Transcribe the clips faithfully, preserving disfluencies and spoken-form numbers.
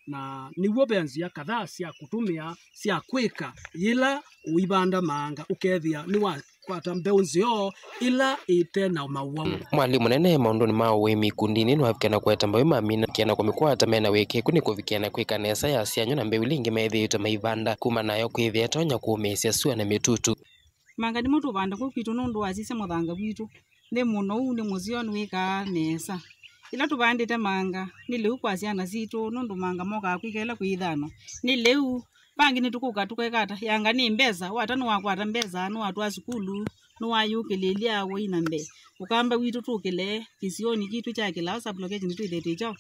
Na nĩw'o ve nzĩa kadhaa sya kũtũmĩa sya kwĩka yĩla ũivanda maanga, ũkethĩa nĩwakwata mbeũ nzeo ĩla ĩte na maũwau. Mwalimũ mũnene maũndũnĩ ma ũĩmi ikundinĩ nĩwavikĩa na kũete mbeũ mamina kĩana kũmĩkwata mena wĩkĩĩku nĩ kũvikĩa na kwĩka nesa ya syany'o na mbeũ ila ingĩ methĩĩtwe maivanda kuma nayo kwĩthĩa ĩtonya kũũmĩĩsya sua na mĩtutu. Maanga nĩmo tũvanda kũu kwitũ nũndũ wasisya mũthanga witũ. Nĩ mũnou, nĩ mũseo, nĩwĩkaa nesa. Ĩla tũvandĩte maanga, nĩ lĩu kwa syana sitũ, nũndũ maanga mokaa kwĩka ĩla kwĩ ithano. Nĩ lĩu, vangĩ nĩtũkũka tũkeka ata? Yanga nĩ mbesa, wata nĩwakwata mbesa, nĩwatwaa sukulu, nĩwayũkĩlĩlya woi na mbee. Ũkamba witũ tũkĩle kĩsionĩ kitũ kya Kĩlaũ sub-location twĩthĩte kyaũ?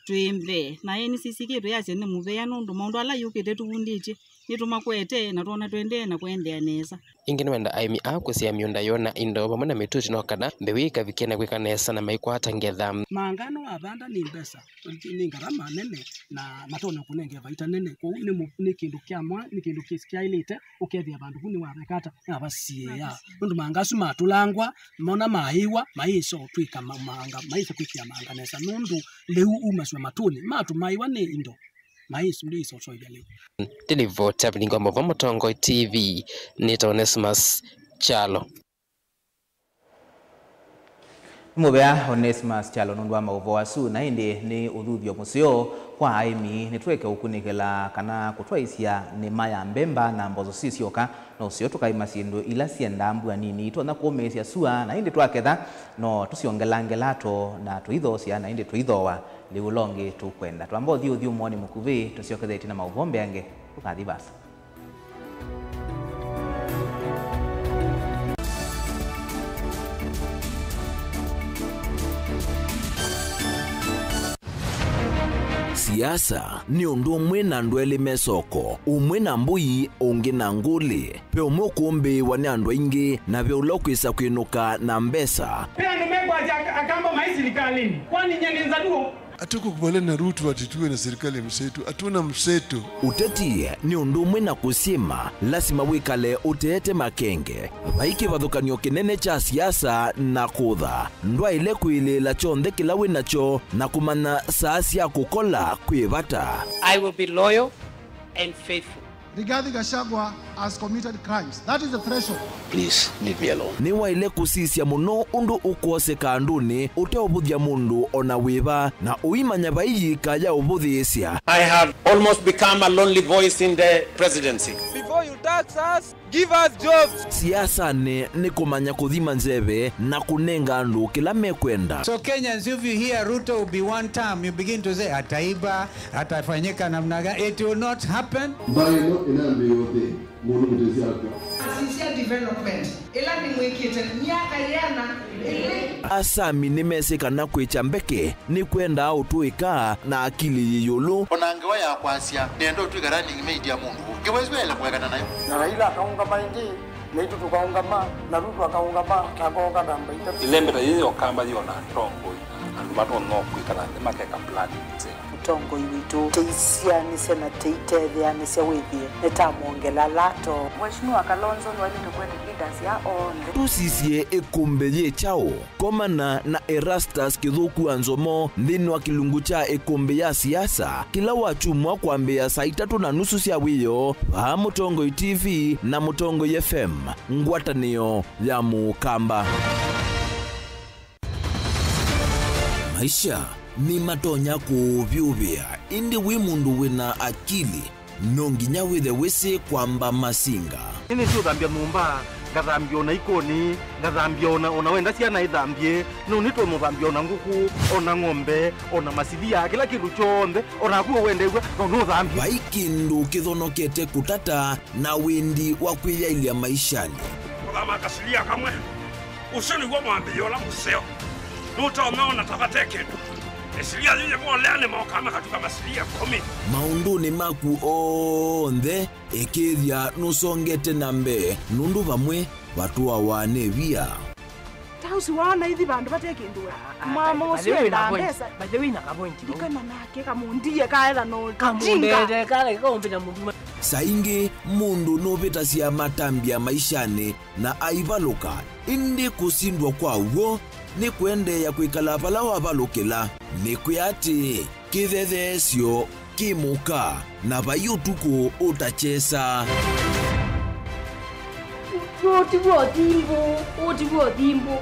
Twĩ mbee. Na ĩĩ nĩsisikĩtwe yasya nĩ mũvea nũndũ maũndũ ala yũkĩte tũvundĩtye nĩtũmakwete na twona tũendee na kũendeea nesa. Ĩngĩ nĩwenda aĩmi aa kũsea mĩũnda yoo na indo vamwe na mĩtuti no kana mbeũ ĩkavikĩe na kwĩka nesa na maikwata ngetha. Maanga nĩwavanda nĩ mbesa, nĩ ngarama nene na matonya kũnenge vaita nene. Kwoou nĩ mũ-, nĩ kĩndũ kya mwa, nĩ kĩndũ kĩ-, kyaĩlĩte ũkethĩa vandũ vu nĩwaveka ata, nĩwavasiĩĩa. Nũndũ maanga asu matũlangwa, mona maĩwa, mayĩsa ũtwĩka ma-, maanga, mayĩsa kwĩkĩa maanga nesa. Nũndũ lĩu umasw'a matũnĩ, matũmaĩwa nĩ indo. Maisũ ndĩisosoile lĩu. Ndĩlivota vilingo mavo Mũtongoi T V, nĩta Onesmus Kyalo. Nĩ mũvea Onesmus Kyalo nũndũ wa maũvoo asu, na ĩndĩ nĩ ũthuthyo mũseo kwa aĩmi. Nĩtweke ũkunĩkĩla kana kũtwaĩsya nĩma ya mbemba na mboso sisyoka, no ũseo tũkaĩma syĩndũ ila syendaa mbua nini itonya kũũmĩĩsya sua, na ĩndĩ twaketha no tũsyongelangela to na tũithoosya, na ĩndĩ tũithooa. Lĩu ũla ũngĩ tũkwenda twamba ũthi ũthyũmũonĩ mũkuvĩ, tũsyokethetye na maũvoo mbeange, ndũkathi vaasa. Siasa nĩ ũndũ ũmwe na andũ elĩ me soko, ũmwe na mbũi, ũngĩ na ngũlĩ. Ve ũmwe ũkũmbĩĩwa nĩ andũ aingĩ, na ve ũla ũkwĩsa kwĩnũka na mbesa. Ve andũ mekwasya ak-, akamba mai silikalini, kwani nye nĩ Nzaluo? Hatukukubaliana na Ruto ati tuwe na serikali ya mseto. Hatuna mseto. Ũteti nĩ ũndũ ũmwe na kũsyĩma, lasima wĩkale ũteete makenge. Vai kĩvathũkany'o kĩnene kya siasa na kũtha. Ndwaĩle kwĩlĩĩla kyonthe kĩla wĩ nakyo na kũmanya saa sya kũkola kwĩ vata. I will be loyal and faithful. Rigathi Gachagua has committed crimes. That is the threshold. Please leave me alone. Nĩwaĩle kũsisya mũno ũndũ ũkwoseka andũnĩ ũteũvũthya mũndũ o na wĩva, na ũimanya vai yĩka ya ũvũthĩĩsya. I have almost become a lonely voice in the presidency. Before you tax us, give us jobs. Siasanĩ nĩ kũmanya kũthima nzeve na kũnenga andũ kĩla mekwenda. So Kenyans, if you hear Ruto will be one term, you begin to say, "Ataiba, atafanyika namna gani?" It will not happen. Mbaĩ ĩno ĩnambĩĩa ũthĩ, mũndũ mũtesi akw'a. Asisya development ĩla nĩmwĩkĩte myaka yĩana ĩlĩ. Asami nĩmesĩ kana kwĩkya mbeke nĩkwendaa ũtũĩka na akili yĩ ĩũlũ. O na ngewa ya kwasya, nĩenda ũtw'ĩka running mate ya mũndũ ũngĩ, wĩsĩ waĩle kũekana nayo. Na Raila akaũngama ĩngĩ, naitũ tũkaũngama, na Ruto akaũngama, akooka namba itatũ. Ĩlembe ta yĩĩ yokamba yĩona atongoi, andũ matonya kwĩkala nthĩ makeka planning nzeo. Mũtongoi witũ, tĩisyaanĩsya na tĩitetheanĩsya wĩthĩe nĩtamwongela lato. Mheshimiwa Kalonzo nĩwaĩlĩte kũete leaders ya onthe. Tũsisye ĩkũmbĩ yĩ kyaũ? Komana na Erastus Kĩthũku wa Nzomo nthĩnĩ wa kĩlungu kya ĩkũmbĩ ya siasa kĩla wakyumwa kwambĩĩa saa itatũ na nusu sya wĩoo vaa Mũtongoi T V na Mũtongoi F M, ngwatanĩo ya Mũkamba. Maisha nĩmatonya kũũvyũvĩa, ĩndĩ wĩ mũndũ wĩ na akili, no nginya wĩthe wĩsĩ kwamba masinga. Nĩnĩsĩ ũthambya nyũmba, ngathambya ona ikonĩ, ngathambya ona, ona wenda syana ithambye, no nĩtwe mũthambya ona ngũkũ, ona ng'ombe, ona masilia, kĩla kĩndũ kyonthe, ona naku wendew'a, no nũthambye. Vai kĩndũ kĩthonokete kũtata na wendi wa kwĩyaĩlya maishanĩ. Kũthama kasilia kamwe. Ũsu nĩw'o mwambĩĩo ũla mũseo. Nũtonya ona ta vate kĩndũ. Masilia yu yĩvolea nĩmokaa makatuka masilia ĩkũmi. Maũndũnĩ maku onthe, ĩkĩĩthya nũsongete na mbee, nũndũ vamwe vatũawa nĩ via. Ta ũsu waona ithi vandũ vate kĩndũ we. Ah, ah, mama by the ũsu way, wĩna endaa point. Mbesa. By the way, wĩna ka point. Ndikana nake kamũndie kaetha no kamũndete kale kaũmbĩta mũndũ. Saa ingĩ mũndũ nũvĩtasya matambya maishanĩ na aivalũka, ĩndĩ kũsindwa kwa w'o nĩ kũendeea kwĩkala vala wavalũkĩla. Nĩkwĩa atĩĩ, Kĩthetheesyo kĩ mũka, na vai ũtukũ ũtakyesa. Ũũ ti w'o thimbũ, ũũ ti w'o thimbũ.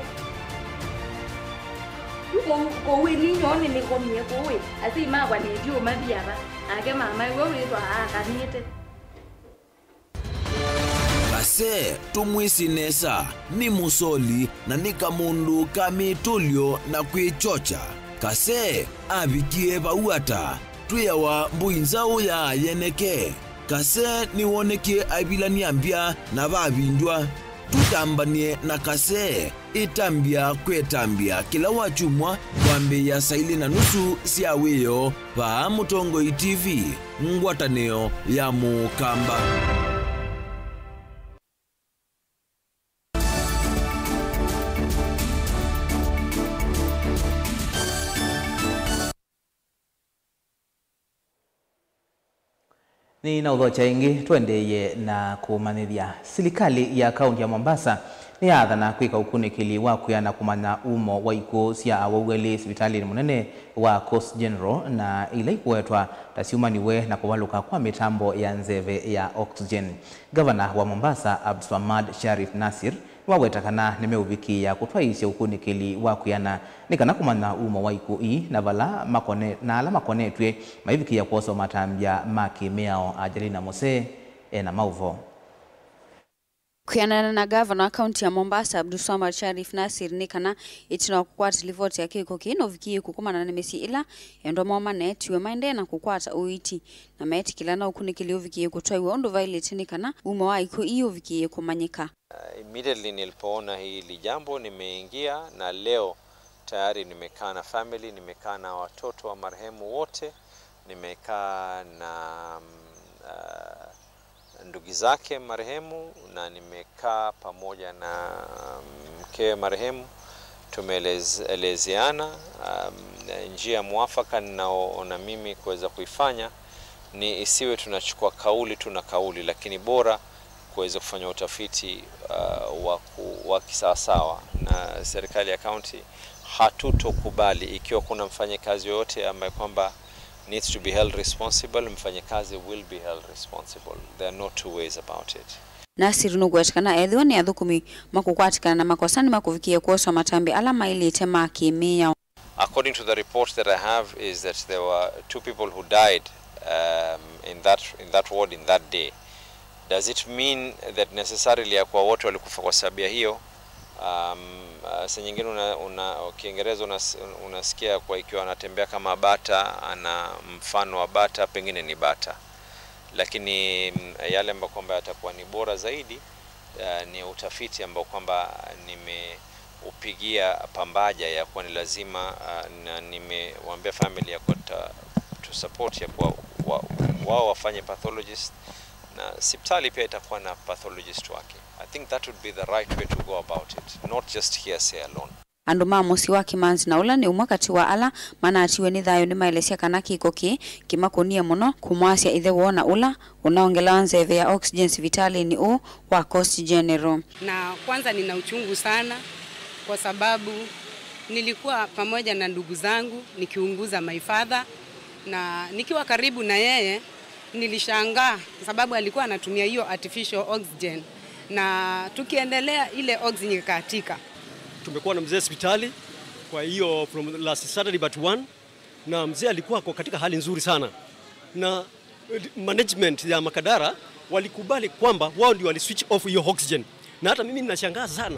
Kũu ĩni nyoo nĩnĩkomie kũu ĩ, asyai makwa nĩndiũmathi ava, nake mama ĩwe wĩthwa aakanĩte. Kase, tũmwĩsĩ nesa, nĩ mũsoli na nĩ kamũndũ ka mĩtũlyo na kwĩkyokya. Kase avikie vau ata? Twĩawa mbũi nzaũ ya ayeneke. Kase nĩwonekie aivilany'a mbya na vavindw'a. Tũtambany'e na Kase, ĩtambya kwa ĩtambya kĩla wakyumwa kwambĩĩa saa ilĩ na nusu sya wĩoo vaa Mũtongoi T V, ngwatanĩo ya Mũkamba. Nĩnaũthokya ĩngĩ, tũendeeye na kũmanyĩthya. Silikalĩ ya kaũntĩ ya Mombasa nĩyaathana kwĩka ũkunĩkĩli wa kwĩana kũmanya umo wa ikw'ũ sya awau elĩ sivitalĩnĩ mũnene wa Coast General, na ila ikũwetwa ta syumaniwe na kũvalũka kwa mĩtambo ya nzeve ya oxygen. Ngavana wa Mombasa, Abdulswamad Sharif Nassir, nĩwaweta kana nĩmeũvikĩĩa kũtwaĩĩsya ũkunĩkĩli wa kwĩana nĩ kana kũmanya umo wa ikw'ũ ii na vala makone-, na ala makonetw'e maivikĩĩa kwoswa matambya ma kĩ-mĩao. Angelina Mose e na maũvoo. Kwĩanana na ngavana wa kaunti ya Mombasa, Abdulswamad Sharif Nassir, nĩ kana ĩtina wa kũkwata livoti ya kĩko kĩĩ na ũvikĩĩe kũkomana na mĩsyĩ ĩla endwa moo maneetiwe, maendee na kũkwata ũiiti, na meetĩkĩlana ũkunĩkĩli ũvikĩĩe kũtwaiwa ũndũ vaĩlĩte nĩ kana umo wa ikw'ũ ii ũvikĩĩe kũmanyĩka. Uh, immediately nilipoona hili jambo, nimeingia, na leo tayari nimekaa na family, nimekaa na watoto wa marehemu wote, nimekaa na, mm, uh, ndugu zake marehemu, na nimekaa pamoja na mkewe marehemu. Tumeelezeana, um, njia mwafaka ninaoona mimi kuweza kuifanya ni isiwe tunachukua kauli tu na kauli, lakini bora kuweza kufanya utafiti, uh, wa ku-, wa kisawasawa. Na serikali ya kaunti hatutokubali ikiwa kuna mfanyikazi yoyote ambaye kwamba needs to be held responsible, mfanyikazi will be held responsible. There are no two ways about it. Nassir nũkũweta kana ethĩwa nĩ athũkũmi makũkwatĩkana na makosa nĩmakũvikĩĩa kwoswa matambya ala maĩlĩte ma kĩ-mĩao. According to the report that I have is that there were two people who died, um, in that, in that ward in that day. Does it mean that necessarily ya kuwa wote walikufa kwa sababu ya hiyo? Um, uh, saa nyingine una, una, Kiingereza unas-, unasikia kwa ikiwa anatembea kama bata, ana mfano wa bata, pengine ni bata. Lakini, mm, yale ambayo kwamba yatakuwa ni bora zaidi, uh, ni utafiti ambao kwamba nimeupigia pambaja ya kuwa ni lazima, uh, na nimewaambia family ya kuwa ta-, to support ya kuwa wa-, wao wafanye pathologist, na sipitali pia itakuwa na pathologist wake. I think that would be the right way to go about it, not just hearsay alone. Andũ ma mũsyĩ wa Kĩmanzi, na ũla nĩ ũmwe katĩ wa ala manatiwe nĩ thayũ, nĩmaelesya kana kĩko kĩĩ kĩmakũnie mũno, kũmwasya ĩthe woo na ũla ũnaongelawa nzeve ya oxygen sivitalĩnĩ ũũ wa Coast General. Na kwanza nina uchungu sana kwa sababu nilikuwa pamoja na ndugu zangu nikiunguza my father, na nikiwa karibu na yeye nilishangaa kwa sababu alikuwa anatumia hiyo artificial oxygen, na tukiendelea ile oxygen ikatika. Tumekuwa na mzee hospitali, kwa hiyo from last Saturday but one, na mzee alikuwa ako katika hali nzuri sana, na, eh, management ya Makadara walikubali kwamba wao ndio wali switch off hiyo oxygen, na hata mimi ninashangaa sana.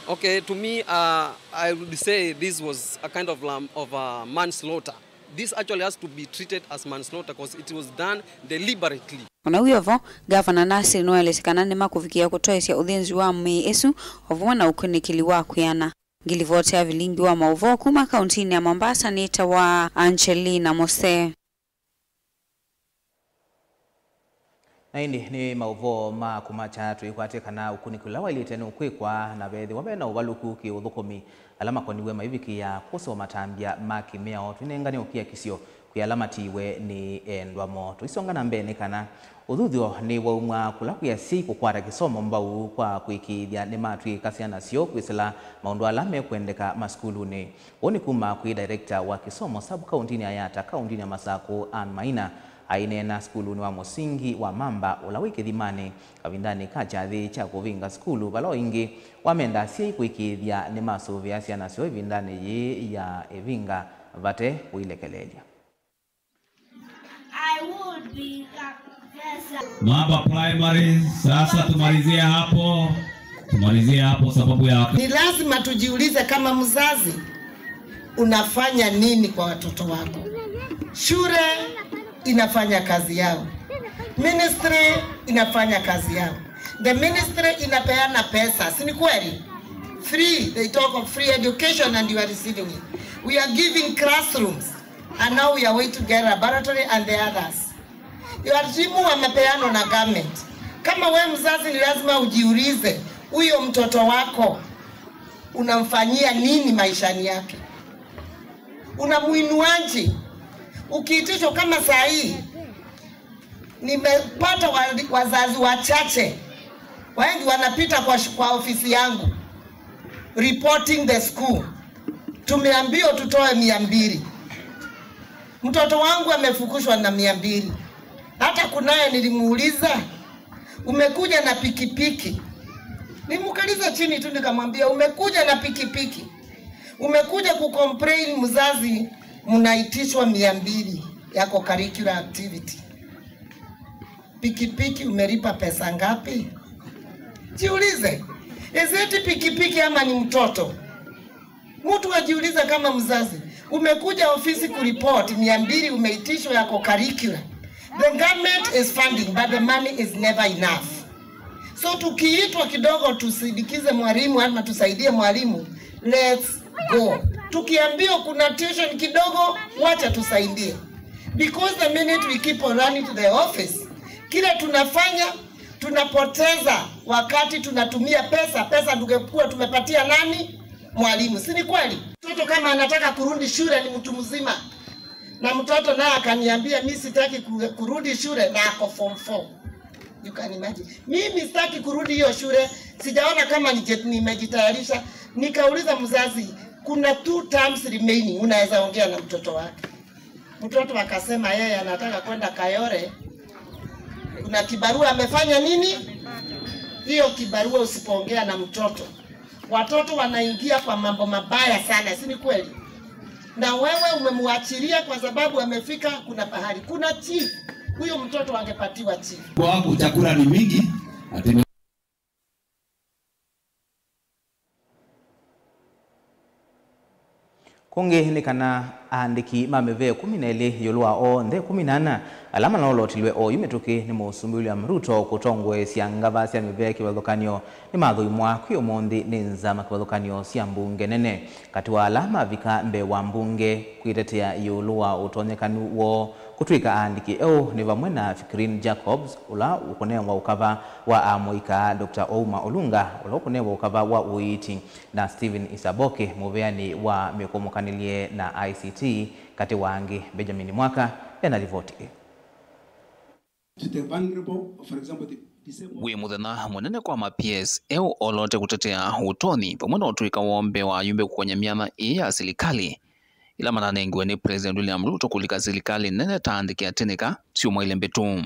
Okay, to me, uh, I would say this was a kind of, um, of a manslaughter. This actually has to be treated as manslaughter 'cause it was done deliberately. Ona wĩ o vo, Ngavana Nassir nĩwaelesye kana nĩmakũvikĩĩa kũtwaĩsya ũthĩnzi wa mĩĩ ĩsu o vamwe na ũkunĩkĩli wa kwĩana. Ngilivoti ya vilingi wa maũvoo kuma kauntinĩ ya Mombasa nĩtawa Angelina Mose. Na ĩndĩ nĩ maũvoo ma kũmakya tũikwatye kana ũkunĩkĩli ũla waĩlĩte nũkwĩkwa na veethĩwa ve na ũvalũku kĩ-ũthũkũmi. Ala makoniw'e maivikĩĩa kwosewa matambya ma kĩ-mĩao. Twĩnengane ũkiakisyo kwĩ ala matiiwe nĩ endwa moo. Tũisonga na mbee nĩ kana ũthuthyo nĩwaumw'a kũla kwĩ asyai kũkwata kĩsomo mbau kwa kũĩkĩĩthya nĩmatw'ĩĩka syana syoo kwĩsĩla maũndũ ala mekwendeka masukulunĩ. Ũũ nĩ kuma kwĩ director wa kĩsomo sub kaũntĩnĩ ya Yatta, kaũntĩnĩ ya Masakũ, Ann Maina, aineena sukulunĩ wa mũsingi wa Mamba, ũla wĩ Kĩthimanĩ, kavindanĩ ka kyathĩ kya kũvinga sukulu, vala o ĩngĩ wamenda asyai kũĩkĩĩthya nĩmasũvĩa syana syoo ĩvindanĩ yĩĩ ya ĩvinga vate kũilekelelya. I would be Mamba Primary, sasa tumalizie hapo. Tumalizie hapo sababu ya Ni lazima tujiulize kama mzazi, unafanya nini kwa watoto wako? Shule inafanya kazi yao. Ministry inafanya kazi yao. The ministry inapeana pesa, si ni kweli? Free, they talk of free education and you are receiving it. We are giving classrooms. And now we are going to get laboratory and the others. Walimu wamepeanwa na government. Kama we mzazi, ni lazima ujiulize, huyo mtoto wako unamfanyia nini maishani yake? Unamuinuaje? Ukiitishwa kama saa hii, nimepata wa-, wazazi wachache, wengi wanapita kwa sh-, kwa ofisi yangu, reporting the school. Tumeambiwa tutoe mia mbili. Mtoto wangu amefukushwa na mia mbili. Hata kunaye nilimuuliza, "Umekuja na pikipiki?" Nilimkalisha chini tu nikamwambia, "Umekuja na pikipiki? Umekuja kucomplain mzazi, mnaitishwa mia mbili yako curricular activity. Pikipiki umelipa pesa ngapi?" Jiulize, is it pikipiki ama ni mtoto? Mtu ajiulize kama mzazi, umekuja ofisi kuripoti mia mbili umeitishwa yako curricular. The government is funding, but the money is never enough. So tukiitwa kidogo tusindikize mwalimu ama tusaidie mwalimu, let's go. Tukiambiwa kuna tuition kidogo, wacha tusaidie. Because the minute we keep on running to the office, kile tunafanya, tunapoteza wakati, tunatumia pesa, pesa tungekuwa tumepatia nani? Mwalimu. Si ni kweli? Mtoto kama anataka kurudi shule ni mtu mzima. Na mtoto naye akaniambia, "Mi sitaki ku-, kurudi shule," na ako form four. You can imagine. "Mimi sitaki kurudi hiyo shule, sijaona kama nije-, nimejitayarisha." Nikauliza mzazi, "Kuna two terms remaining, unaweza ongea na mtoto wake." Mtoto akasema yeye anataka kwenda Kayole. Kuna kibarua amefanya nini? Hiyo kibarua usipoongea na mtoto. Watoto wanaingia kwa mambo mabaya sana, si ni kweli? Na wewe umemwachilia kwa sababu amefika kuna pahali. Kuna chief. Huyo mtoto angepatiwa chief. Kwa sababu chakula ni mingi, ati Kũngĩ nĩ kana aandĩki ma mĩvĩa ĩkũmi na ĩlĩ ĩũlũ wa onthe ĩkũmi na ana ala manoolotilwe oyu mĩtũkĩ nĩ Mũsumbĩ William Ruto kũtongoesya ngava sya mĩvĩa kĩvathũkany'o nĩmathũimwa kwĩ ũmũnthĩ nĩ nzama kĩvathũkany'o sya mbunge nene. Katĩ wa ala mavika mbee wa mbunge kwĩtetea ĩũlũ wa ũtonyekanu woo kũtw'ĩka aandĩki eũ nĩ vamwe na Fikirini Jacobs, ũla ũkũnengwa ũkava wa amũika, Doctor Ouma Olunga, ũla ũkũnengwa ũkava wa ũiiti, na Stephen Isaboke, mũveani wa mĩkũmũkanĩlye na I C T, katĩ wa angĩ. Benjamin Mwaka ena livoti ĩ. To the vulnerable, for example, the disabled. Wĩ mũthenya mũnene kwa ma P S eũ olote kũtetea ũtonyi vamwe na ũtw'ĩka woo mbee wa ayumbe kũkonya myanya ĩĩ ya silikalĩ ila mananengiwe nĩ President William Ruto kũlika silikalĩ nene ta andĩki atĩnĩka syumwa ilĩ mbĩtu.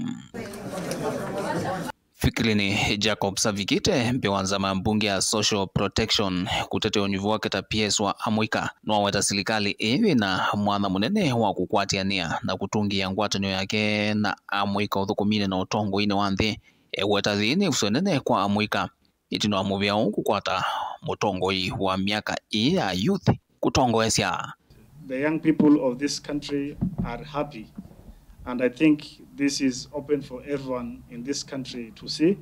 Fikirini Jacobs avikĩte mbee wa nzama ya mbunge ya Social Protection kũtetea ũnyuvi wake ta P S wa amũika. Nĩwaweta silikalĩ ĩĩ yĩna mwanya mũnene wa kũkwatĩanĩa na kũtũngĩĩa ngwatanĩo yake na amũika ũthũkũminĩ na ũtongoinĩ wa nthĩ. Eweta thĩĩ nĩ ĩvuso ĩnene kwa amũika. Ĩtina wa mũvĩa ũũ kũkwata mũtongoi wa myaka ĩĩ ya youth kũtongoesya. The young people of this country are happy, and I think this is open for everyone in this country to see.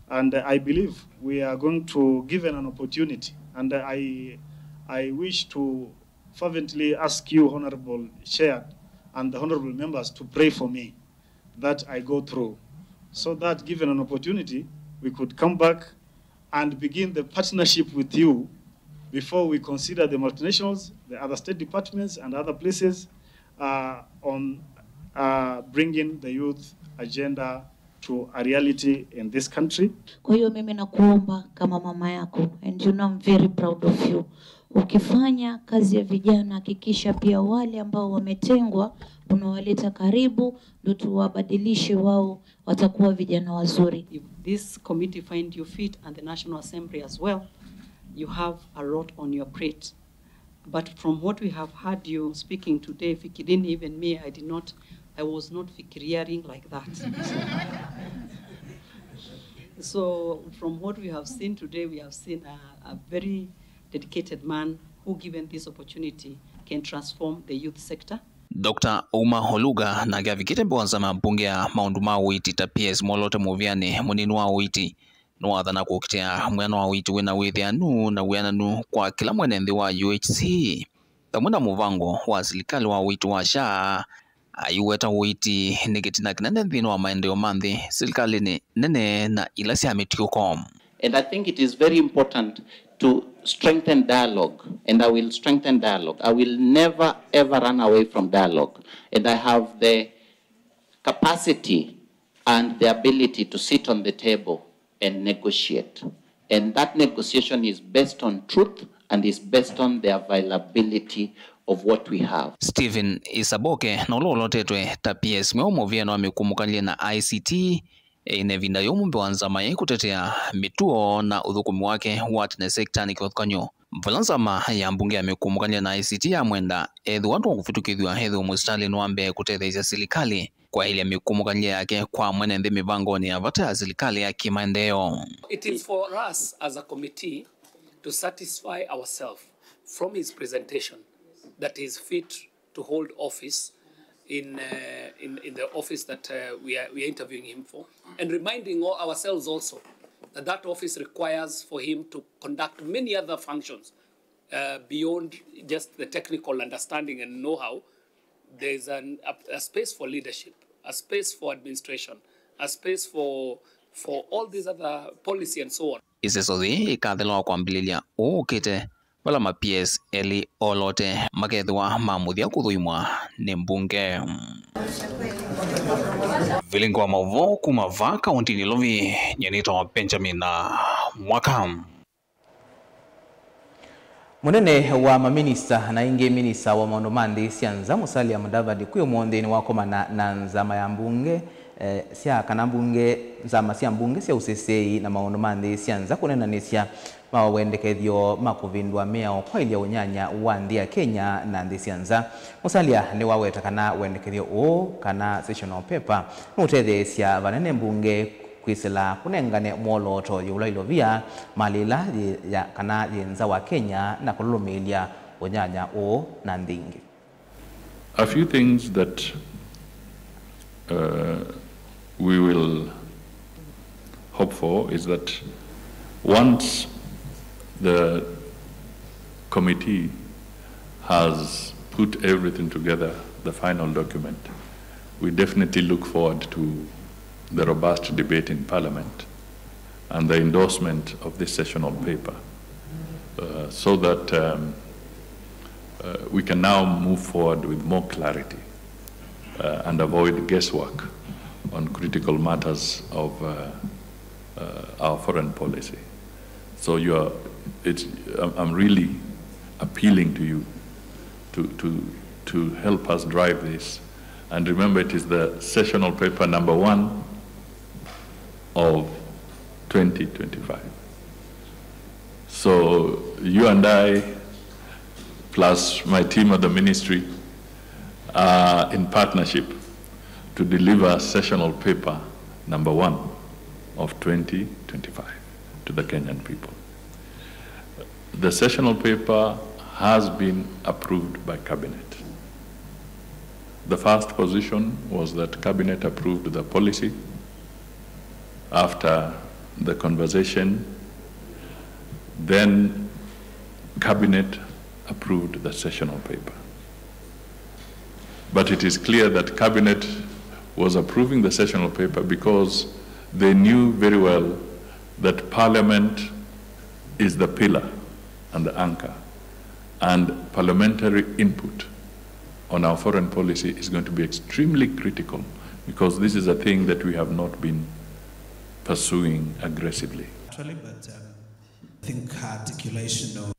And I believe we are going to given an opportunity, and I, I wish to fervently ask you, Honorable Chair, and the honorable members to pray for me that I go through, so that given an opportunity, we could come back and begin the partnership with you before we consider the multinationals, the other state departments and other places, uh, on uh, bringing the youth agenda to a reality in this country. Kwa hiyo mimi nakuomba kama mama yako, and you know I'm very proud of you. Ukifanya kazi ya vijana, hakikisha pia wale ambao wametengwa unawaleta karibu, ndio tuwabadilishe, wao watakuwa vijana wazuri. If this committee find you fit and the National Assembly as well, you have a lot on your plate. But from what we have heard you speaking today, Fikirini, even me, I did not, I was not fikiriaring like that. So from what we have seen today, we have seen a, a very dedicated man who, given this opportunity, can transform the youth sector. Doctor Ouma Oluga nake avikĩte mbee wa nzama mbunge ya maũndũ ma ũiiti ta P S Mwolote Mũvĩanĩ, mũnini wa ũiiti, nĩwathana kũkitĩa mwĩano wa ũiiti wĩna wĩthĩanu na wĩananu kwa kĩla mwene nthĩ wa U H C, vamwe na mũvango wa silikalĩ wa ũiiti wa SHA. Aiweta ũiiti nĩ kĩtina kĩnene nthĩnĩ wa maendeeo ma nthĩ silikalĩnĩ nene na ila sya mĩtiũko. And I think it is very important to strengthen dialogue, and I will strengthen dialogue. I will never ever run away from dialogue, and I have the capacity and the ability to sit on the table and negotiate. And that negotiation is based on truth and is based on the availability of what we have. Stephen Isaboke, na ũla ũlotetwe ta P S mweũ mũvĩanĩ wa mĩkumũkanĩlye na I C T, ĩna ĩvinda yũmũ mbee wa nzama yĩĩ kũtetea mĩtuo na ũthũkũmi wake wa tene sektanĩ kĩvathũkany'o, vala nzama ya mbunge ya mĩkumũkanĩlye na I C T yamwenda ethĩwa ndwakũvĩtũkĩthw'a ethĩwe mũsitalĩnĩ wa mbee kũtetheesya silikalĩ kwaĩlya mĩkumũkanĩlye yake kwa mwene nthĩ mĩvangonĩ ya vata ya silikalĩ ya kĩmaendeeo. It is for us as a committee to satisfy ourselves from his presentation that he is fit to hold office in, uh, in, in the office that uh, we, are, we are interviewing him for, and reminding all ourselves also that that office requires for him to conduct many other functions uh, beyond just the technical understanding and know-how. There is an, a, a space for leadership, a space for administration, a space for, for all these other policy and so on. Ĩseso yĩĩ ĩkathela wa kwambĩlĩlya ũũ ũkĩte, vala ma P S elĩ olote makethĩwa ma mũthya kũthũimwa nĩ mbunge. Vilingi wa maũvoo kuma vaa kaũntinĩ Lovi, nyie nĩtawa Benjamin Mwaka. Mũnene wa maminista na ĩngĩ minista wa maũndũ ma nthĩ sya nza Musalia Mudavadi kwĩ ũmũnthĩ nĩwakomana na nzama ya mbunge eh, sya kana mbunge, nzama sya mbunge sya ũseseei na maũndũ ma nthĩ sya nza kũnenanĩsya mawendekethyo ma kũvĩndũa mĩao kwaĩlya ũnyanya wa nthĩ ya Kenya na nthĩ sya nza. Musalia nĩwaweta kana wendekethyo ũũ kana sessional paper nũtetheesya vanene mbunge kwĩsĩla kũnengane mwolooto yĩũla ilovia malĩ ĩla yĩ ya kana yĩ nza wa Kenya na kũlũlũmĩĩlya ũnyanya ũũ na nthĩ ingĩ. A few things that uh, we will hope for is that once the committee has put everything together, the final document, we definitely look forward to the robust debate in Parliament and the endorsement of this sessional paper, uh, so that um, uh, we can now move forward with more clarity uh, and avoid guesswork on critical matters of uh, uh, our foreign policy. So you are, it's, I'm I'm really appealing to you to, to, to help us drive this. And remember, it is the sessional paper number one of twenty twenty-five. So you and I, plus my team at the ministry, are in partnership to deliver sessional paper number one of twenty twenty-five to the Kenyan people. The sessional paper has been approved by Cabinet. The first position was that Cabinet approved the policy. After the conversation, then Cabinet approved the sessional paper. But it is clear that Cabinet was approving the sessional paper because they knew very well that Parliament is the pillar and the anchor, and parliamentary input on our foreign policy is going to be extremely critical, because this is a thing that we have not been pursuing aggressively. Actually, but um, I think her articulation of